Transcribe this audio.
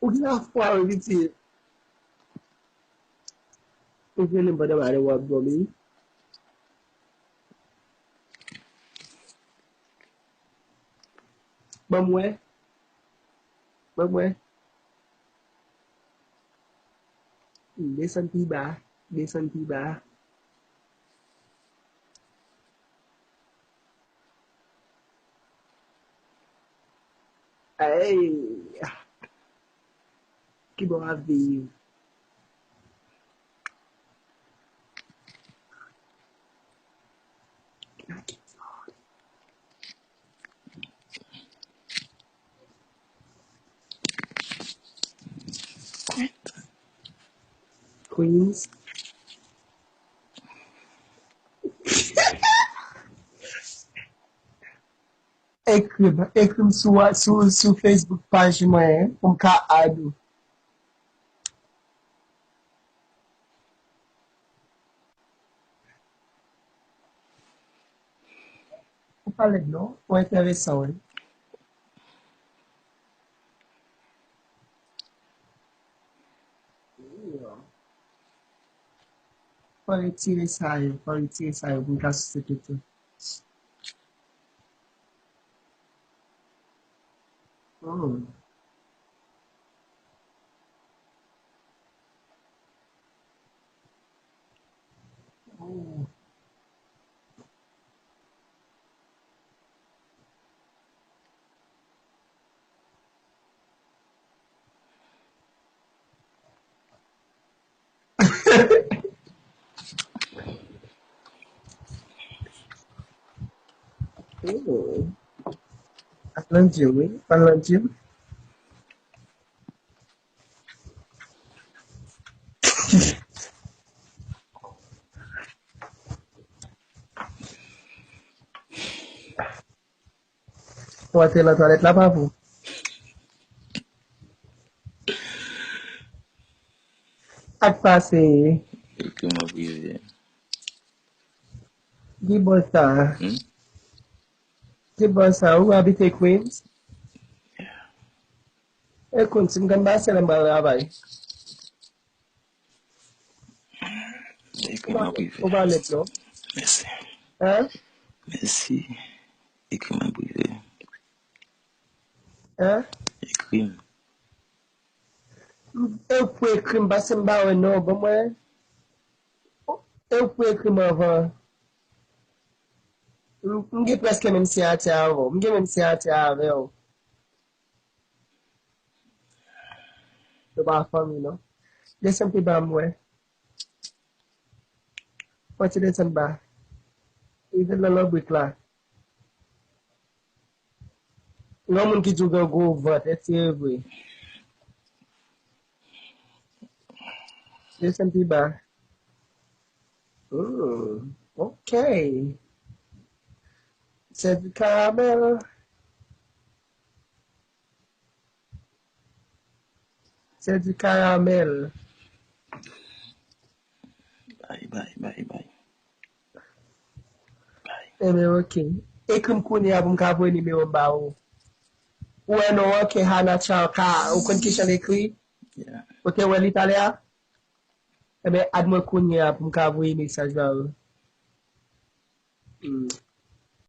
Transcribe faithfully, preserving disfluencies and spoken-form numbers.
Ou gen lafwa, wi, pitit. Ou rele m pandan m ale w ap dòmi. Ban m wè. Ban m wè. Desann pi ba. Desann pi ba. Ay. Ki bò w ap viv? Queens. Ekri m, ekri m sou, sou, sou Facebook paj mwen pou m ka add ou. Ou pale non, ou enteresan wi. Fò retire sa yo, fò retire sa yo pou m ka souse toutou. Oh. Oh. Oh. Al nan gym, wi. Al nan gym. Ou antre nan twalèt la, pa pou. Ak pase. Ekri m an prive. Ki bò sa? Hmm? Ki bò sa? Ou abite Queens? E Queens, si m konn pase la, m pral travay. Ekri m an prive. Ou pa lèt non. Mèsi. Hein? Mèsi. Ekri m an prive. Hein? Ekri m. E ou pou ekri m, pase m ba wè non, ban mwen. E ou pou ekri m anvan. M, m gen prèske menm siyati avè w. M gen menm siyati avè w. Yo pa fanmi non. Desann pi ba m wè. Fò ti desann ba. Rive nan lanbrik la. Yon moun ki di w gen gwo vant, èske se vre? Desann pi ba. Hmm, ok. C'est du caramel. C'est du caramel. Bay, bay, bay, bay. Bay. Ebyen, ok. Ekri m kounye a pou m ka voye nimewo m ba ou. Ou wè non an ke Hana Chao ka, ou konn ki jan l ekri? Yeah. Ou te wè li talè a? Ebyen, add mwen kounye a pou m ka voye mesaj ba ou. Hmm.